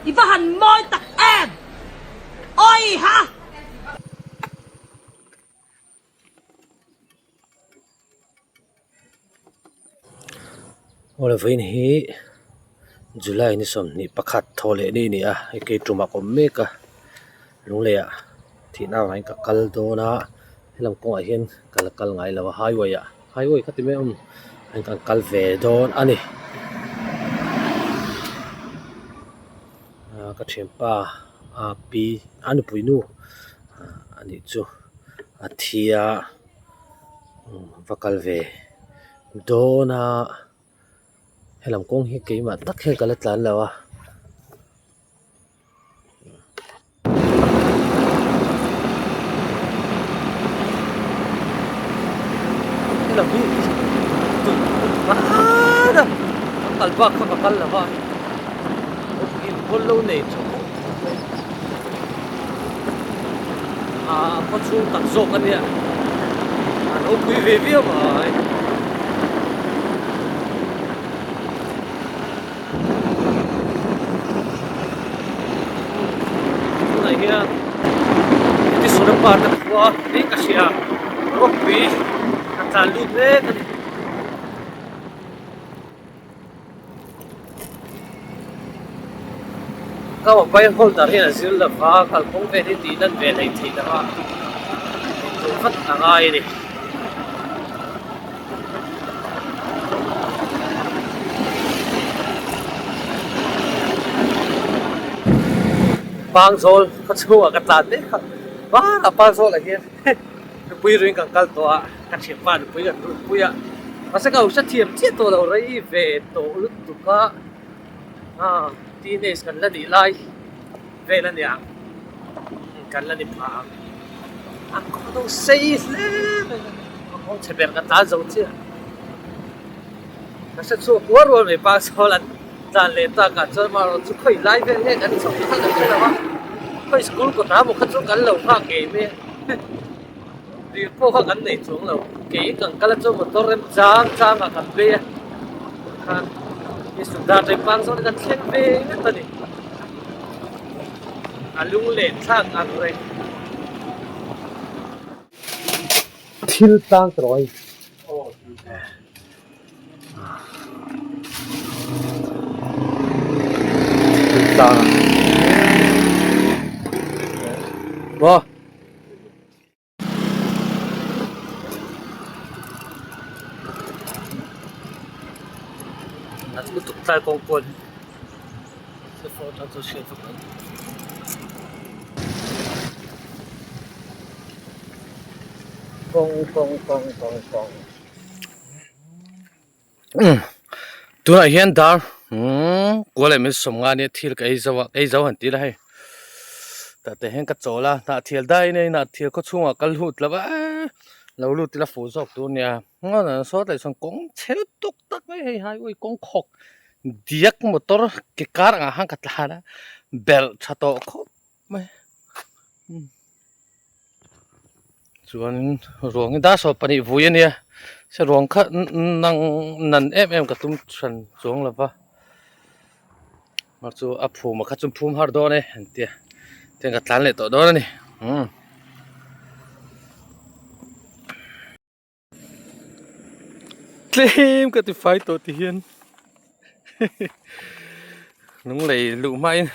I va han mawi tak em! Awiha! Aw le vawiin hi July ni 21 thaw leh ni a ni a hei kei tumah ka awm mek a Lungleiah thihna avangin ka kal dawn a helam kawngah hian ka la kal ngai lo a highway ah highway ka ti mai awm hei kan kal ve dawn a ni ka thianpa a pi a nupui nu a nih chu a thi a va kal ve dawn a helam kawng hi keimah tak hian ka la tlan lo a. Helam hi hmana kan kal bak kha ka kal lo va in pawl lo nei tha khawp mai ah khaw chhung tak zawk a nia a ropui ve viau mai. Tunah hian Tisawrapa te khua mek a hria ropui a tlan lut mek a ni. Ka mobile holder hian a zir lova kalkawng vel hi tih lan ve hleih theih lova intur vat a ngai a ni. Pangzawl khaw chhungah ka tlan mek a varah pangzawlah hian nupui ruiin kan kal tawh a ka thianpa nupui kan rulhpui a mahse ka hausa thiam chiah tawh lo rei ve tawh lutuk a teenage kan la nih lai vel a niang kan la ni phah ang a kawng deuh sei hle mai a kawng chhe ber ka tlan zo chiah ka hre chhuak rual rual mai pa sawn an tlan leh tak ah chuan amaherawh chu khawi lai vel nge kan chho kha kan hre lo a khawi school kawt ah maw kha chu kan lo nghak ngei mai a dil pawh kha kan nei chuang lo kei kan kal a chuan motor rem chang chang ah kan phei a khan sundar tepang sawn kan thleng ve ngawt a ni. A lung leh thlak ang reng. Thil tlang tawi. Thil tlang. Maw. Nat lutuk tlai kawng pawn se phone atang chuan hriat vak ang. Kawng kawng kawng kawng kawng umm tunah hian dar umm kual leh min sawm nga nia thil ka ei zo a ka ei zo han ti ila hei tah te hian ka chawl a hnah thial dai in a hnah thial khaw chhungah kal lut lo va lo lut ila fuh zawk tur ania saw tlai sawn kawng chhe lutuk tak mai hei highway kawng khawk diak motor ke kar angah khan ka tlan a belh tha tawh khawp mai chuanin ruang hi dar 12 vui a nia se ruang kha nang nan em em ka tum hran chuang lo va mar chu a phum a kha chu phum har dawn e an tia tiang ka tlan leh tawh dawn a ni umm. Tlem ka ti fai tawh ti hian lunglei luh hmain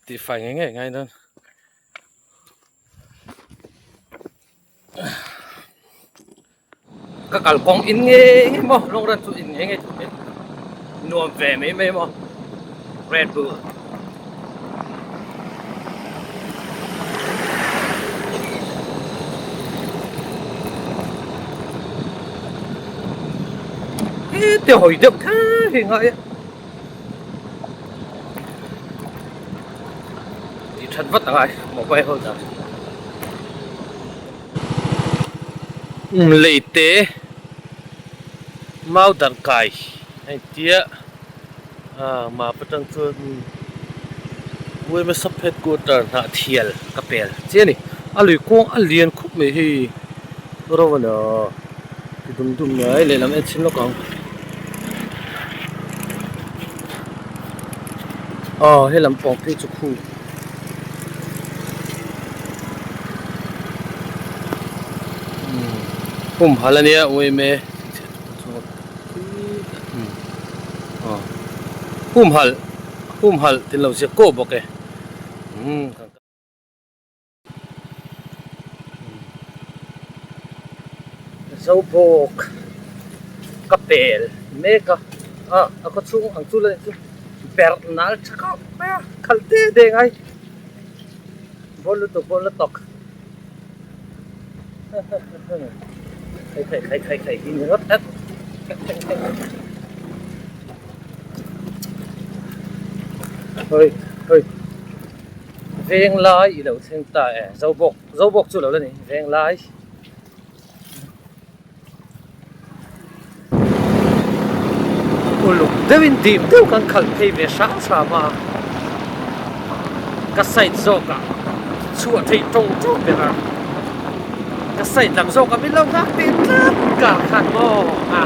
tih fai ngei ngei ngai dawn ka kalkawng in ngei ngei maw lawng ran chu in ngei ngei thut nuam ve mai mai maw Red Bull. Te hawi deuh kher hi ngai a tih that vat angai mobile holder lei te mau dar kai a intia. Ah map atang chuan Uaima sub headquarter hnah thial ka pel chiah a ni a lui kawng a lian khawp mai hei ro a ni ti dum dum mai lehlam en chhin lawk ang. Aw he lampang phei chu khu humhalh ania uaime humhalh humhalh tih an lo ziak kawh bawk e. Zobawk ka pel mek a ah a khaw chhung ang chu la ni chu perh nal tha khawp mai a khalh te te ngai bawn lutuk bawn lutuk khai khai khai khai khai hi ni rawt tlat hawi hawi. Veng lai i lo thleng ta e Zobawk Zobawk chu lo la ni veng lai. Uluk deuhin dim deuh kan khalh phei ve hram hram a ka side zawkah chhuah theih tawng tawng ber a ka side lam zawkah min lo nghak teh tlat kar khan maw a.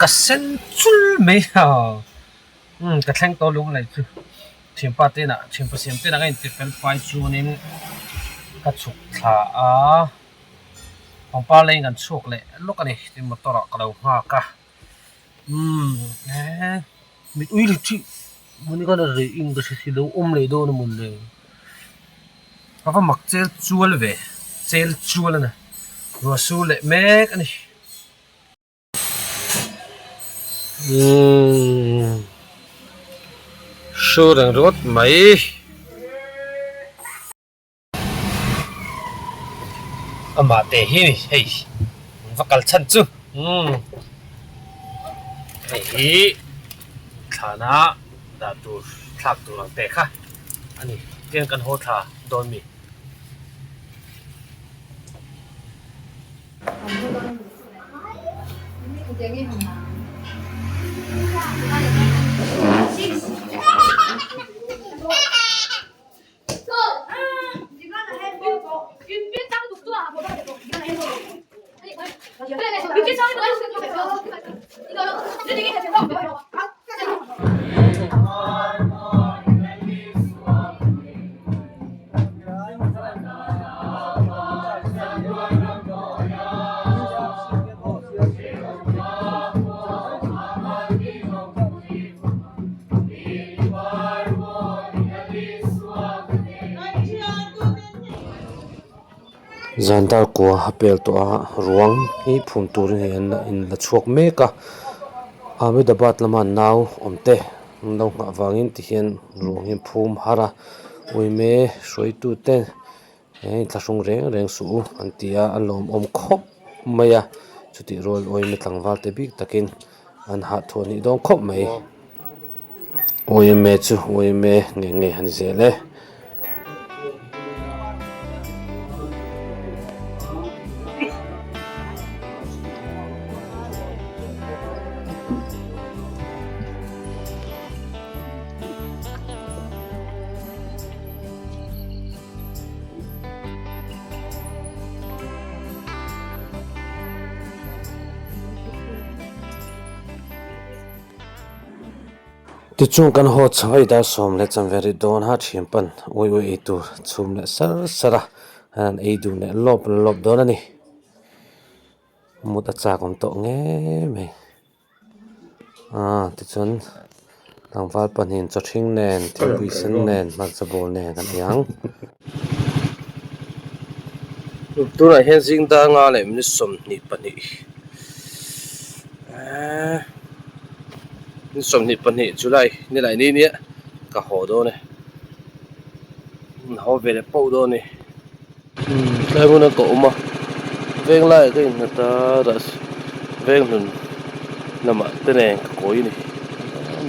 Ka sen chul mai a umm ka thleng tawh lung lei chu thianpa te inah thianpa siam te inah ka inti fel fai chuanin ka chhuk thla a pangpar laiin kan chhuak leh lawk a ni tin motor ah ka lo nghak a umm eee mit ui ri thih mahni khan a reh in ka hre si lo awm leh dawn a mawle. Ka va mak chel chual ve, chel chual a ni. Ruah sur leh mek a ni. Umm sur reng ringawt mai. Amah te hi ni hei an va kal chhan chu umm hei hi thlana dah tur thlak tur ang te kha a ni tiang kan haw thla dawn mi. Zan dar kua a pel tawh a ruang hi phum turin hei an in la chhuak mek a Ahmedabad lama nau awm te an lo nghah vangin tihian ruang hi an phum har a uime hruaitu te he inthlahrung reng reng suh u an ti a a lawmawm khawp mai a chutih rual uime tlangval te bik takin an hah thuah a nih dawn khawp mai uime chu uime nge nge a ni zel e. Tichuan kan haw chho hei dar sawm leh chanve ri dawn a thian pan uai uai ei tur chhum leh sar sar a an ei dun leh lawp lawp dawn a ni mut a chak awm tawh ngei mai. Aaa tichuan tlangval pahnihin chaw hring nen thingpui sen nen hmarcha bawl nen kan ei ang. Tunah hian zing dar nga leh minute 22 eee minute 22 July nilai ni nia ka haw dawn e haw ve leh pauh dawn a ni. Tlai hmun a ka awm a veng laiah ka innghat a ras veng hlun lamah te nen ka kawi a ni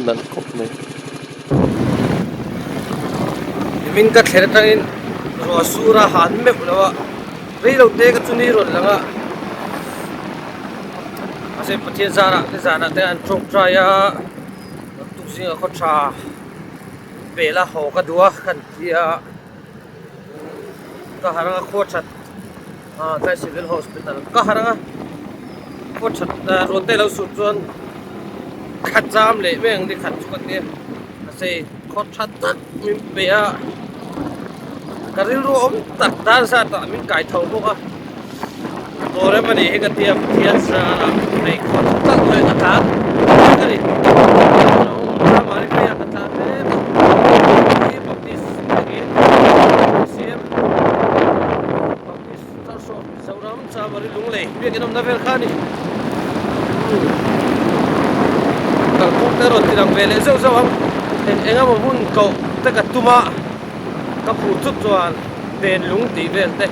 nalh khawp mai. Nimin ka thlen atangin ruah sur a han meuh lo a rei lo te ka chu ni rawn lang a mahse Pathian zarah te zanah te an tawngtai a naktuk zingah khaw tha pela haw ka duh a ka han ti a. Ka harh anga khua that Ah tlai civil hospital ka harh ang a khaw that ruah te lo suh chuan kha cham leh mai ang ni khat chu ka tia mahse khaw tha tak min pe a ka rilru awm tak dar zat ah min kai tho bawk a tur em anih hi ka tia Pathian zara hei khaw tha tak mai ka tlan a ni mahni phei ah ka tlan mek a Baptist siam. Zoram Chamari Lunglei biakin awmna vel kha a ni. Kalphung te rawn ti lang ve leh zeuh zeuh ang. Eng eng emaw hmun koh te ka tum a, ka phuh chut chuan pen lung tih vel te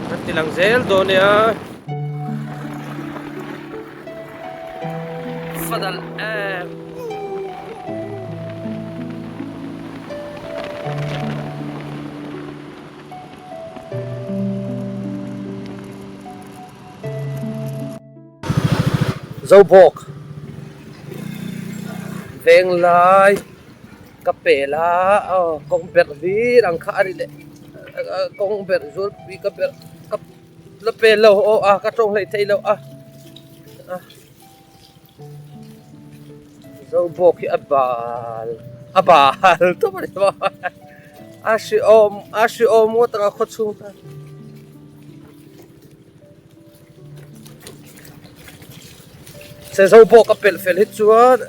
kan ti lang zel dawn nia. Fadal em. Zobawk venglai ka pel a aw kawng berh hlir ang kha a ni leh kawng berh zualpui ka berh ka la pel lo aw a ka tawng hleih theih loh a. Zobawk hi a bal a bal tawp a ni maw a hrehawm a hrehawm ngawt ang a khaw chhung tan se Zobawk a pelh fel hi chuan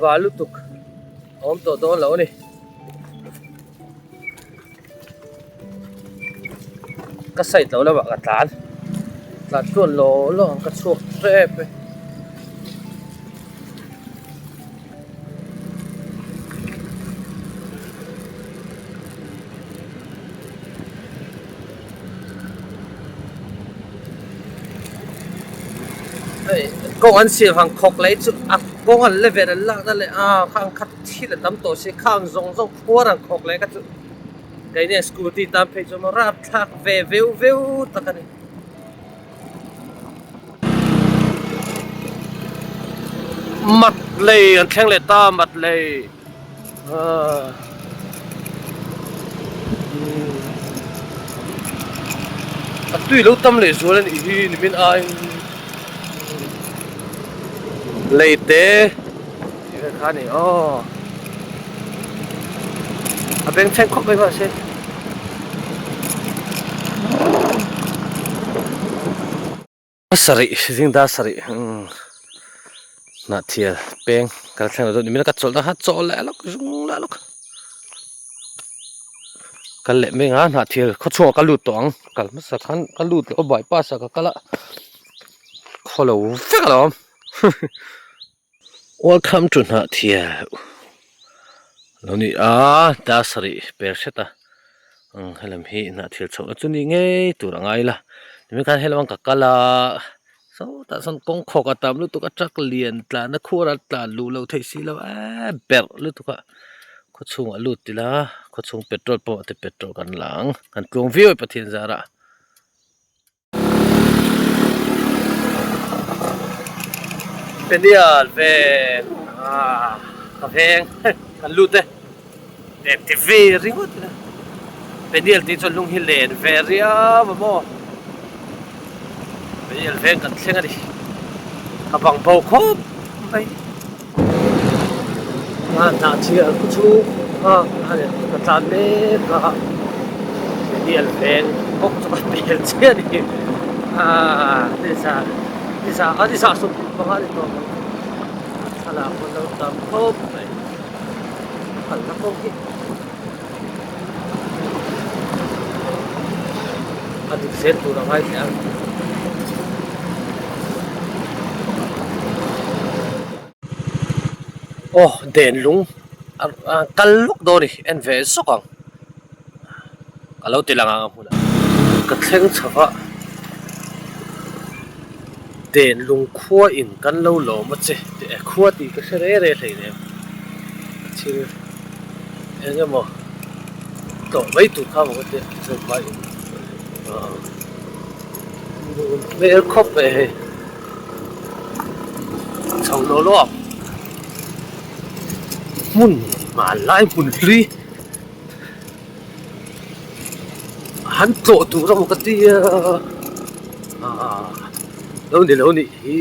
bal lutuk a awm tawh dawn lo a ni. Ka side lo lamah ka tlan tlan tluan law law ang ka chhuak tep e. Hei kawng an siam ang khawk leh chu a kawng an level an lakna leh a khang kha thil a tam tawh si khang zawng zawng khuar ang khawk leh kha chu keini scooty tan phei chuan rapthlak ve veu veu tak a ni. Mat lei an thleng leh ta mat lei ahh a tui lo tam leh zual a nih hi nimin aiin lei te. Tih vel kha a ni aw a beng thleng khawp mai mahse sarih zingda sarih umm hnahthial peng kal thleng lo deuh nimin a ka chawlh na kha chaw leh lawk zung leh lawk kal leh mai ang a hnahthial khaw chhungah ka lut tawh ang kal hmasa khan ka lut loh a bypass ah ka kal a khaw lo vek alawm. Welcome to Hnahthial lo ni a dar sarih per hret a umm helam hi Hnahthial chhoh na chu ni ngei tur a ngai la nimin khan helam ang ka kal a sawtah sawn kawng khawk a tam lutuk a truck lian tlan a khuar a tlan luh loh theih si lo eee berh lutuk a khaw chhungah lut ila khaw chhung petrol pump ah te petrol kan la ang kan tluang viau e Pathian zarah. Penial veng ah ka veng kan lut e lem ti ve ringawt ila Penial tih chuan lung hi len ve riau a maw Penial veng kan thleng a ni ka bang bo khawp mai a hnah chhiar khu chhung a ka tlan mek a Penial veng bawk chu ka pel chiah a ni aaa nisa nisa a nisa 15 a ni tawh ang thlalak pawh an lo tam khawp mai kalna kawng hi a dik zel tur a ngai teh ang. Aw den lung a kal lawk dawn a ni en ve zawk ang ka lo ti lang ang a hmunah ka thleng chho a den lung khua in kan lo lawm a che tih e khua tih ka hre reh reh hleinem thil eng emaw tlawh mai tur kha maw ka tia chuan in ah hmel khawp mai hei chho lawh lawh ang hmun hmanlai hmun hlui. han tlawh tur a maw ka tia ah lo ni lo nih hi.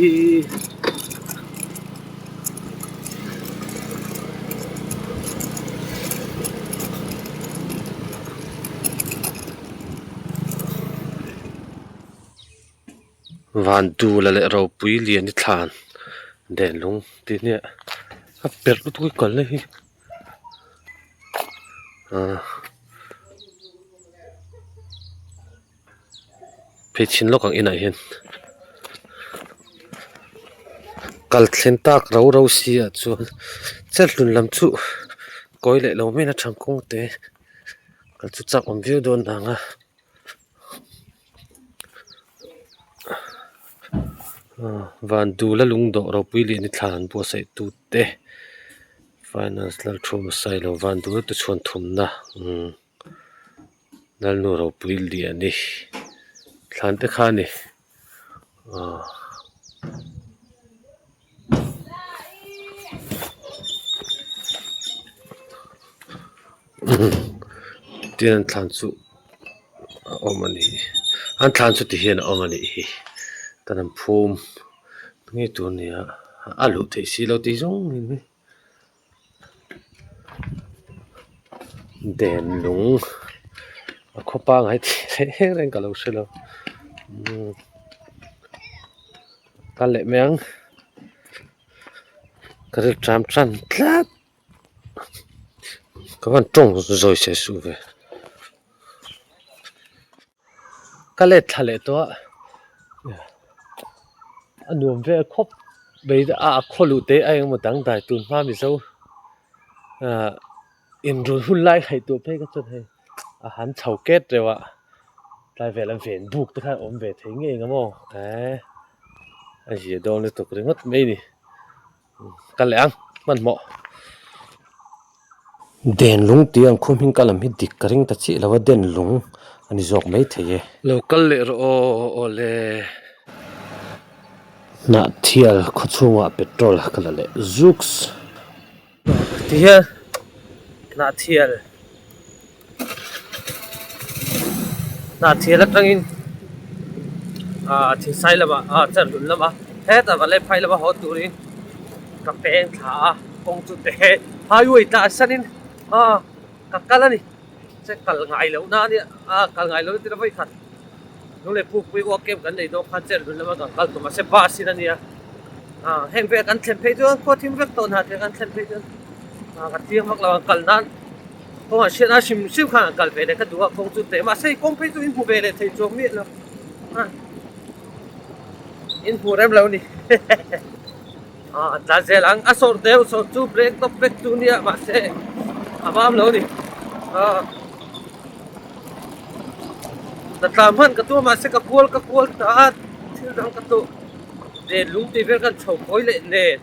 Van dula leh ropui lian i thlan den lung tih nia a perh lutuk i kalna hi ah phei chhin lawk ang inah hian kal thlen tak ro ro si ah chuan chelhlun lam chu kawi leh lo mai in a thangkawng te kal chu chak awm viau dawn ang a. Van dula lungdawh ropui lian hi thla an buatsaih tute finance lalthu hmasa ilo van dula te chhuan thumna umm lalnu ropui lian hi thlan te kha a ni aw. Tin an thlan chu a awm a ni an thlan chu ti hian a awm a nih hi tan an phum ngei tur a ni a a luh theih si lo tih zawng in den lung a khaw pangai tih reng reng ka lo hre lo umm kal leh mai ang ka rilru ṭam ṭan tlat. Ka van tawng zawi se suh ve. Ka let thla leh tawh a, a nuam vel khawp mai a a khaw luh te a engemaw dangdai tun hma mizo ah inrun hun lai ngaihtuah phei kha chuan hei a han chho ket reuh a, tlai vel a ven buk te khan a awm ve thei ngei ang maw eh a zia dawn lutuk ringawt mai a ni. Kal leh ang hmanhmawh. Den lung tih ang khum hming ka lam hi dik ka ring ta chiah lo a den lung a ni zawk mai thei e. Lo kal leh rawh aw aw le. Hnahthial khaw chhungah petrol ka la leh zuks. Ti hian Hnahthial Hnahthial atangin ah thingsai lamah ah cherhlun lamah hetah Valephai lama haw turin ka peng thla a kawng chu te highway tlan sanin ah ka kal a ni che kal ngai loh na a nia ah kal ngai loh na tir a vawikhat lunglei pukpui uak kem kan nei dawn khan cherhlun lama kan kal tawh mahse bus in a nia. Ah heng vel kan thlen phei chuan khua thim vek tawh hna te kan thlen phei chuan ah ka chiang vak lo ang kal nan kawngah hriat a hrim hrim khan an kal ve leh ka duh a kawng chu teh mahse kawng phei chu in hmu ve leh thei chuang miah lo ah in hmu rem lo a ni ah an tlan zel ang a sawr deuh sawr chu brake tawp vek chu nia mahse a mam lo a ni ah ka tlan hman ka tum a mahse ka kual ka kual ta a thil dang ka tuh. Nen lung tih vel khan chho kawi leh nen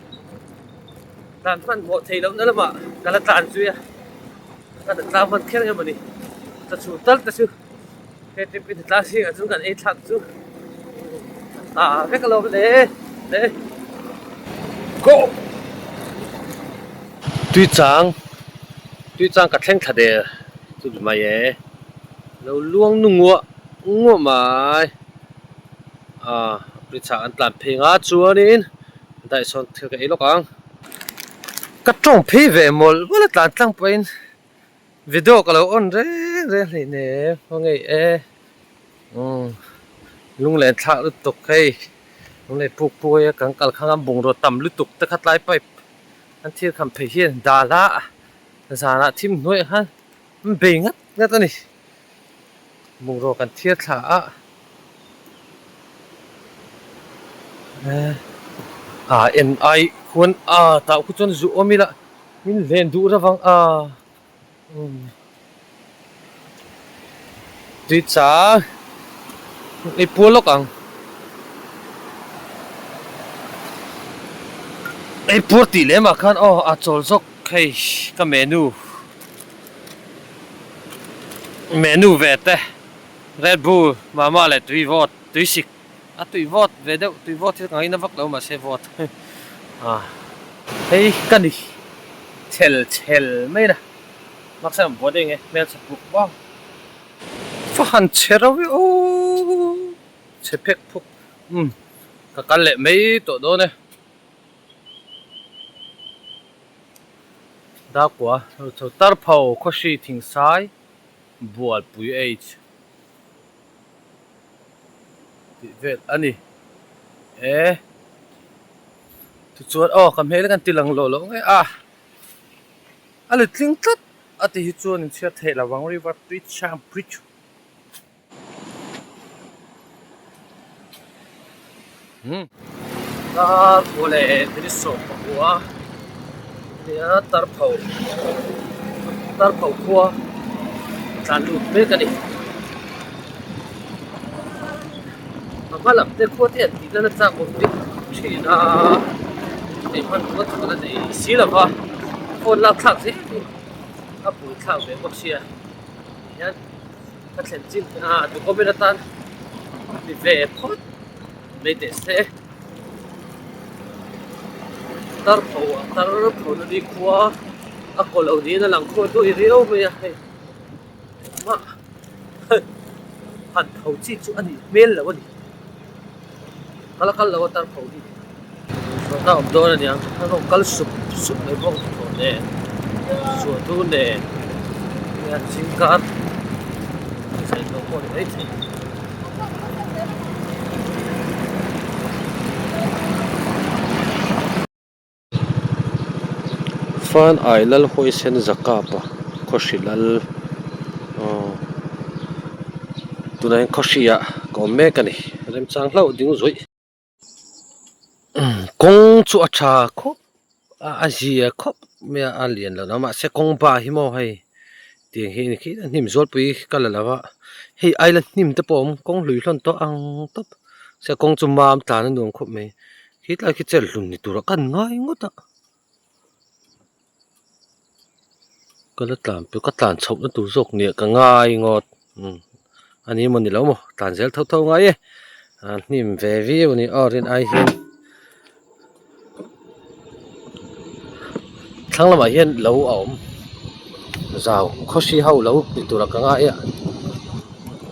tlan hman hmawh theih loh na lamah ka la tlan zui a ka la tlang hman kher em a ni ka chhu tal te chu he trip in tlang zingah chuan kan ei thlak chu a vek alawm le le go tui chang tui chang ka thleng thla der chu ni mai e lo luang nu nguah nguah mai. Ah pizza an tlan phei nga chuanin daihsawn thil ka ei lawk ang. Ka tawng phei ve mawlh mawlh a tlan tlang pawhin video ka lo on reng reng hleinem a ngei e umm lunglen thlak lutuk hei lunglei puk puk a kan kal khang a bungraw tam lutuk te kha tlai pipe an thil kham phei hian dal a zanah thim hnuaiah khan an bei ngat ngat a ni. Bungraw kan thlir thla a ah en ai khuan a tah khu chuan zu awm ila min len duh reuh ang a tui chang ei pual lawk ang ei puar tih lem ah khan aw a chawl zawk hei ka menu. Menu ve te Red Bull mama leh tui vawt tui sik a tui vawt ve deuh tui vawt hi ka ngaina vak lo mahse vawt ah hei ka ni chhel chhel mai na maksam buat eng e hmelchhe puk vang. Va han chhe rauh i aw chhe phek phuk umm ka kal leh mai tawh dawn e. Dakua chho Tarpho Khawhri Thingsai Bualpui H tih vel a ni e tichuan aw ka hmel kan ti lang lawh loh ngei a a let tling tlat a ti hi chuan in chhiar theih lo vang river Tuichang bridge. Tar phaw leh minute sawm pakua nia tar pho tar pho khua tlan lut mek a ni a hma lam te khua te an tih nana chak awm bik thin a hei hmanrua chu ka la nei si lo va phone lak thlak zel hi a pui thlak ve bawk sia tihian. Ka thlen chin a document atan ni ve phawt mai teh se. Tar pho a tar pho na ni khua a kaw lo niin a lang khaw duai riau mai a hei engmah han tho chi chu a nih hmel loh a ni. Ka la kal lo a tar pho hi thlawhna awm dawn a niang a rawn kal sup sup mai bawk thlawh nen suahdur nen hian zingkar zai tawh pawh a ni maithei. Fan ai lal huaisen zakapa khawhri lal aw tunah hian khawhri ah ka awm mek a ni remchang hlauh ding zuaih kawng chu a tha khawp a a zia khawp mai a a lian lo mahse kawng ba hi maw hei tiang hi khi a hnim zualpui ka la lo va hei aila hnim te pawh a awm kawng hlui hlawn tawh ang tawp se kawng chu mam tlan a nuam khawp mai. Khi tlai khi chelh hlun ni turah ka ngai ngawt a ka la tlan pawh ka tlan chhoh na tur zawk nia ka ngai ngawt umm a ni emaw ni lo maw tlan zel tho tho ngai e a hnim ve viau a ni aw rin ai hian thlang lamah hian lo a awm zau khawhri ho lo ni turah ka ngai a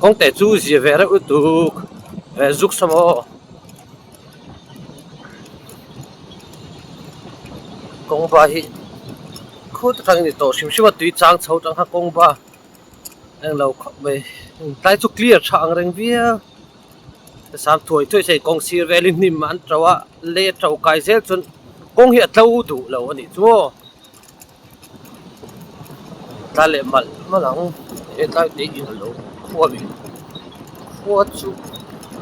kawngte chu zia ve reuh lutuk ve zuk sa maw. Kawngva hi khut atangin ni tawh hrim hrim a tui chang chho tang kha kawngva englo khawp mai tlai chu clear tha ang reng viau sam thuai thuai se kawng sir velin hnim an to a lei a to kai zel chuan kawng hi a tlo duh lo a nih chu aw tlai leh malh malh ang hetlai te in alo khuam in khua chu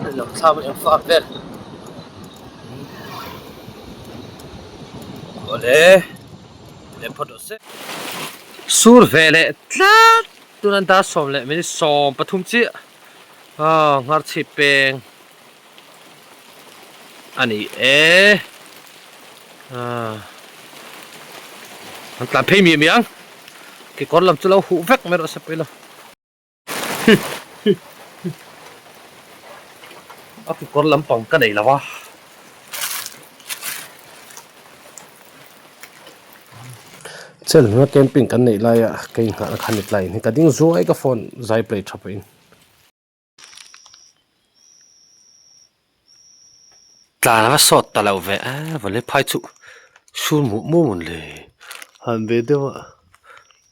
a lo thlam a eng far vel awle leh phawt rawh se sur ve leh tlat tuna dar sawm leh minute 13 chiah aw ngharchhip peng. A ni e ah an tlan phei miah miah ang kekawr lam chu lo huh vek mai rawh se pawilo a kekawr lampang ka nei lo a. Chelhna camping kan neih laia ka inghahna khan ni tlaiin hi ka ding zuai ka phone zai play tha pawhin. Tlan a sawt ta lo ve a vawlei phai chu sur muh muh mawn le han ve deuh a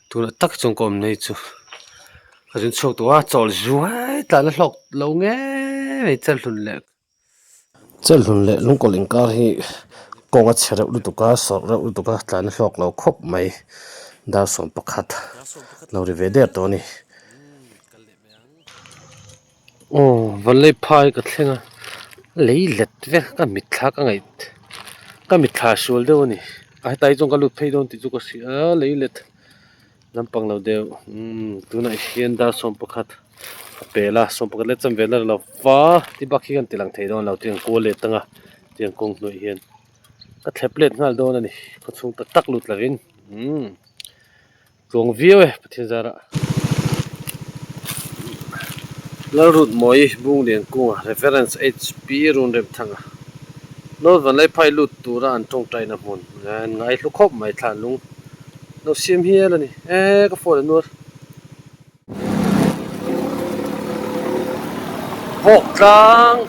tunah tak chuan ka awm nei chu ka zin chhuak tawh a chawl zuai tlan a hlawk lo ngei mai chelhlun leh chelhlun leh lungkawlh inkar hi kawng a chhe reuh lutuk a sawrh reuh lutuk a tlan a hlawk lo khawp mai dar 11 lo ri ve der tawh a ni. Aw vawlei phai ka thleng a lei let vek ka mitthla ka ngaih ka mitthla sual deuh a ni a hetlai chuan ka lut phei dawn tih chu ka hria a lei let lampang lo deuh umm tunah hian dar 11 a pel a 11 leh chanve la lo va ti bak hi kan ti lang thei dawn lo tiang kual let anga tiang kawng hnuaih hian ka thlep let nghal dawn a ni khawchhung tak tak lut lovin umm. Tluang viau e Pathian zarah. Lalrutmawi Bunglian kunga Reference HP Runremthanga North Vanlaiphai lut tura an tawngtaina hmun an ngaihlu khawp mai thlan lung lo siam hial a ni e ka phone a nuar. Vawk tlang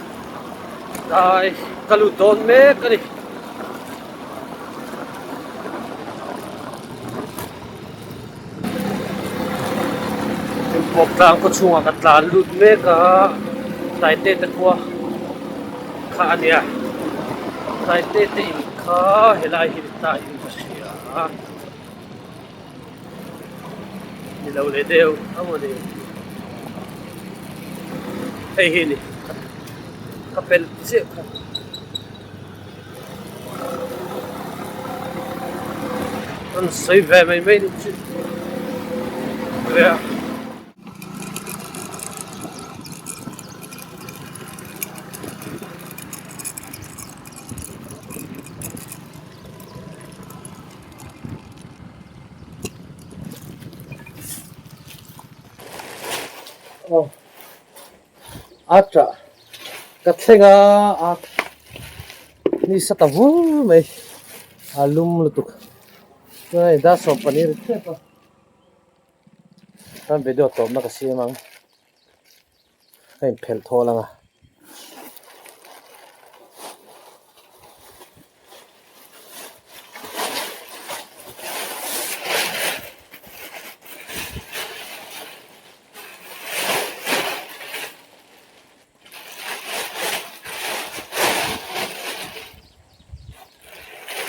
dai ka lut dawn mek a ni. Vawk tlang khaw chhungah ka tlan lut mek a, Taite te khua kha a nia. Taite te in kha helai hi ni ta in ka hria a. Ni lo leh deuh a maw ni. Hei hi ni ka pelh chiah kha. An sawi ve mai mai ni chu ria. Aw a tah ka thleng a a nisa ta vur mai a lum lutuk chuan hei dar 12 ri tep a chuan video tawpna ka siam ang ka inphelh thawl ang a.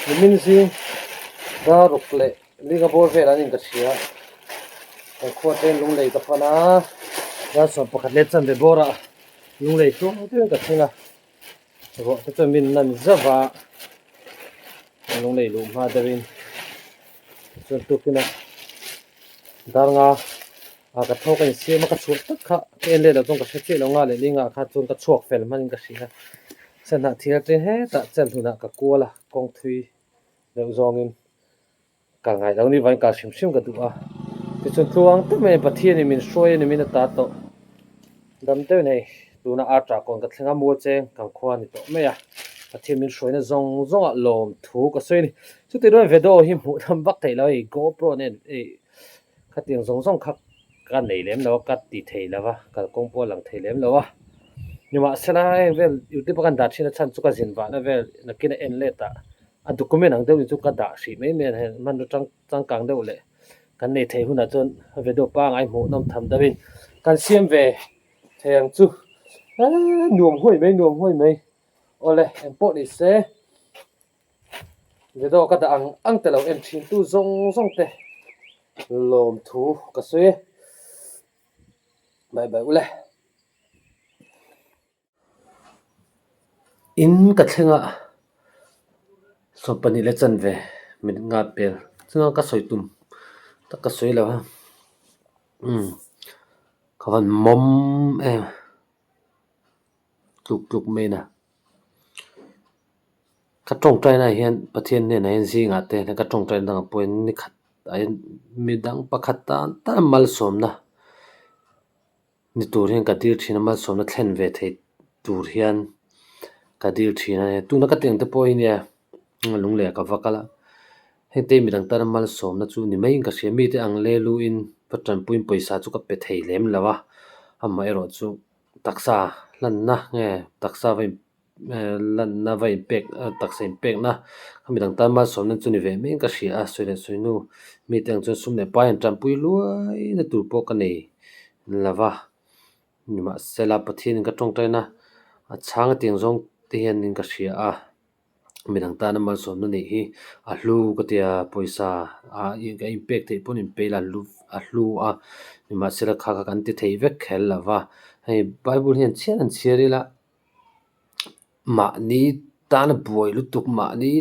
Nimin zing dar ruk leh linga bawr vel an in ka hria kan khua te lunglei ka pan a dar 11 leh chanve bawrah lunglei tluang deuhin ka thleng a ruah te chuan min nan zauh a lunglei luh hma deuhin chuan tukin a dar nga ah ka tho ka insiam a ka chhuah tak kha ka en let loh chuan ka hre chiah lo nga leh linga kha chuan ka chhuak fel hmanin ka hria sanah thil atang hetah chan hunah ka kual a kawng thui deuh zawngin kal ngai lo ni vain kal hrim hrim ka duh a tichuan tluang tak mai Pathianin min hruai a ni min a ta tawh dam deuhin hei tuna ar tah kawn ka thleng a mual cheng kan khua a ni tawh mai a Pathian min hruaina zawng zawngah lawm thu ka sawi a ni chutih rualin video hi hmuh tham vak theih lo hei GoPro nen hei khatiang zawng zawng kha ka nei lem lo a ka ti thei lo va kalkawng pawh a lang thei lem lo a nimahsela heng vel youtube a kan dah thin a chhan chu ka zin vahna vel nakin a en let ah a document ang deuh hi chu ka dah hrih mai mai a ni hei hmanraw chang changkang deuh leh kan nei thei hunah chuan video pangai hmuh nawm tham deuhin kan siam ve thei ang chu eee nuam huai mai nuam huai mai awle engpawh ni se. Video ka dah ang ang te lo en thin tu zawng zawng te lawm thu ka sawi e bye bye ule. In ka thleng a 12 leh chanve minute nga pel chuan ka sawi tum tak ka sawi lo a umm ka van mawm em tluk tluk mai na. Ka tawngtaina hian Pathian hnenah hian zingah te ka tawngtaina dangah pawhin ni khat ah hian midang pakhat tan tan malsawmna ni tur hian ka dil thin a, malsawmna thlen ve thei tur hian ka dil thin a ni. Tuna ka tih ang te pawh hi nia lunglei ah ka va kal a, heng te hi midang tana malsawmna chu ni maiin ka hria. Mite ang leluin va tanpuiin pawisa chu ka pe thei lem lo a, amaherawh chu taksa hlanna nge taksa va in lanna va inpek taksa inpekna a midang tan malsawmna chu ni ve mai in ka hria a sawi leh sawi hnu mite ang chuan sum leh pai an tanpui luai na tur pawh ka nei lova nimahsela Pathianin ka tawngtaina a chhang a tiang zawng te hianin ka hria a midang tana malsawmna neih hi a hlu ka ti a pawisa ah ka inpek theih pawn inpeih la a hlu a nimahsela kha kha kan ti thei vek kher lova hei bible hian chhiar an chhiar ila. Mahni tana buai lutuk mahni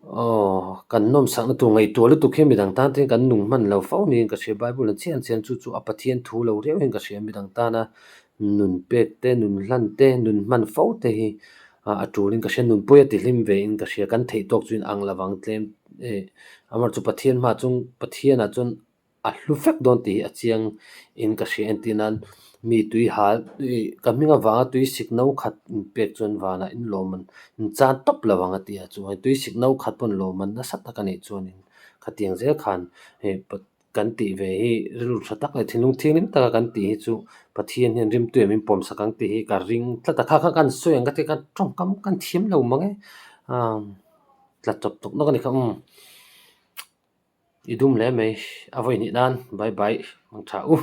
aw kan nawmsakna tur ngaihtuah lutuk hian midang tan te hian kan nung hman lo fo niin ka hria bible an chian chian chu chu a Pathian thu lo riau hian ka hria midang tana nun pek te nun hlan te nun hman fo te hi a tulin ka hria nun pawi a ti hlim ve in ka hria kan theih tawk chu inang lovang tlem eh amaherawhchu Pathian hmaah chuan Pathianah chuan a hlu vek dawn tih hi a chiang in ka hria entir nan mi tui hal ih ka hming avanga tui sik no khat in pek chuan vanah in lawm an in chan tawp lo ang a tih ah chuan tui sik no khat pawn lawm an nasa tak a nih chuanin khatiang zel khan hei. kan tih ve hi rilru tha tak leh thinlung thianghlim taka kan tih hi chu Pathian hian rimtuia min pawmsak ang tih hi ka ring tlat a, kha kha kan sawi ang ka ti a, ka tawngkam kan thiam lo mang e, ah tla chawp tawp nawk a ni kha umm i dum hle mai a vawi hnih nan bye bye mang tha u.